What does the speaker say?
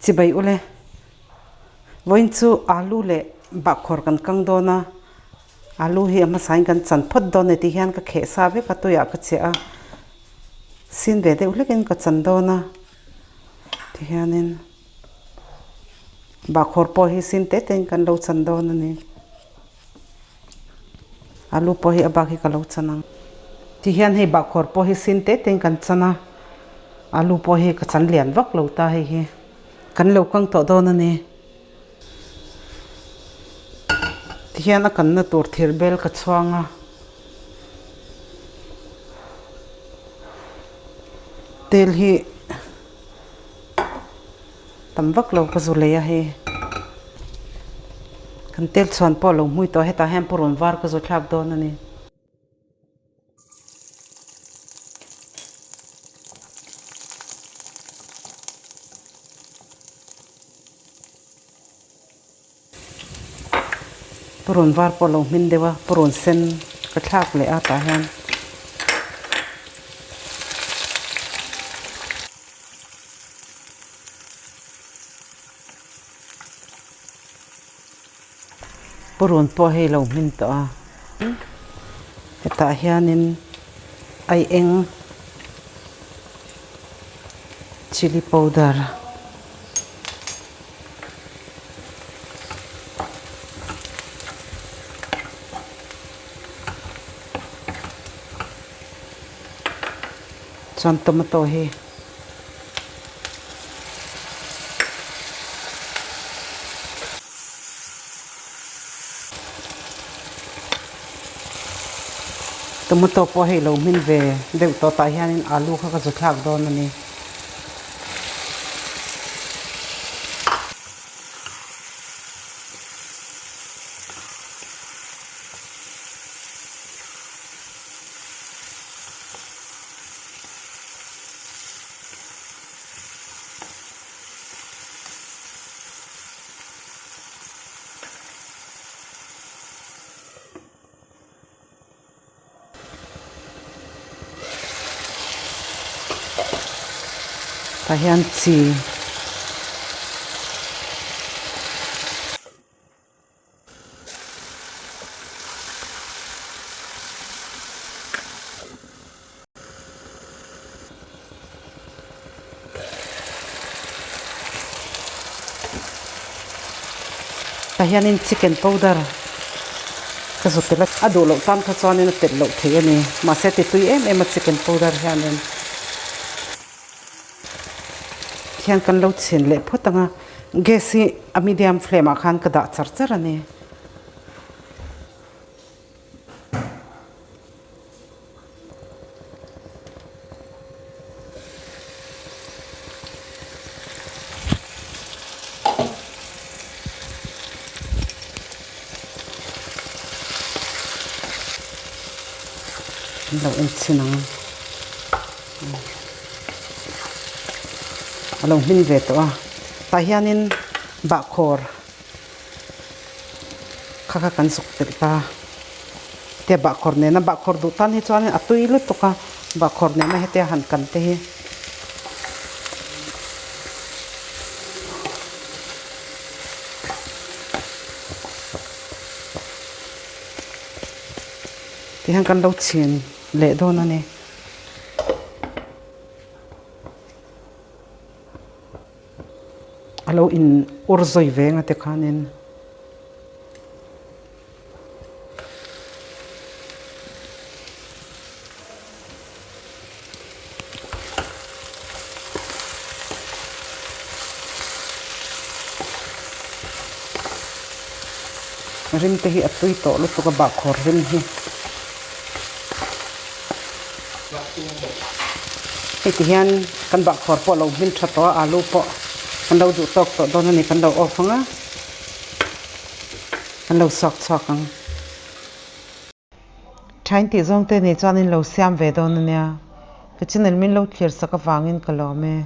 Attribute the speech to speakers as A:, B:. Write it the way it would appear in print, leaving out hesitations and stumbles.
A: Chibai ule, vawiin chu alu leh bahkhawr kan kang dawn a, alu hi a hmasain kan chan phawt dawn e tihian ka kheh sa vek a tuiah ka cheh a, sin ve deuh hlekin ka chan dawn a tihianin bahkhawr pawh hi sin te tein kan lo chan dawn a ni. Alu pawh hi a bak hi ka lo chan ang. Ti hian hei bahkhawr pawh hi sin te tein kan chan a, alu pawh hi ka chan lian vak lo ta hei hi. Kan lo kang tawh dawn a ni. Ti hian a kanna tur thir bel ka chhuang a. Tel hi Tam vak lo ka zu lei a hei. Kan tel chhuan pawh a lo hmui tawh a hetah hian purun var ka zu thlak dawn a ni. Purun var pawh a lo hmin deuh a, purun sen ka thlak leh a tah hian. Purun pawh hei lo hmin tawh a, hetah hianin aieng chilli powder. Chuan tomato hi tomato pawh hei lo hmin ve deuh tawh tah hianin alu kha ka zu thlak dawn a ni. Tah hian chi Tah hianin chicken powder ka zu tel a, a duh loh tan kha chuanin a telh loh theih a ni. Mahse ti tui em em a chicken powder hianin hian kan lo chhin leh phawt ang a, gas hi a medium flame ah khan ka dah char char a ni. An lo en chhin ang a lo hmin ve tawh a tah hianin bahkhawr kha kha kan zuk telh ta hetia bahkhawr nena bahkhawr duh tan hi chuanin a tui lutuk a bahkhawr nena hetia han kan te hi. Tihian kan lo chhin leh dawn a ni. A lo in ur zawi ve nga te khanin. Rim te hi a tui tawh lutuk a bahkhawr rim hi. Hei ti hian kan bahkhawr pawh a lo hmin tha tawh a alu pawh kan lo duh tawk tawh dawn a ni kan lo off ang a kan lo suak chhuak ang. Thain tih zawng te nih chuan in lo siam ve dawn a nia. Ka channel min lo thlir sak avangin ka lawm e.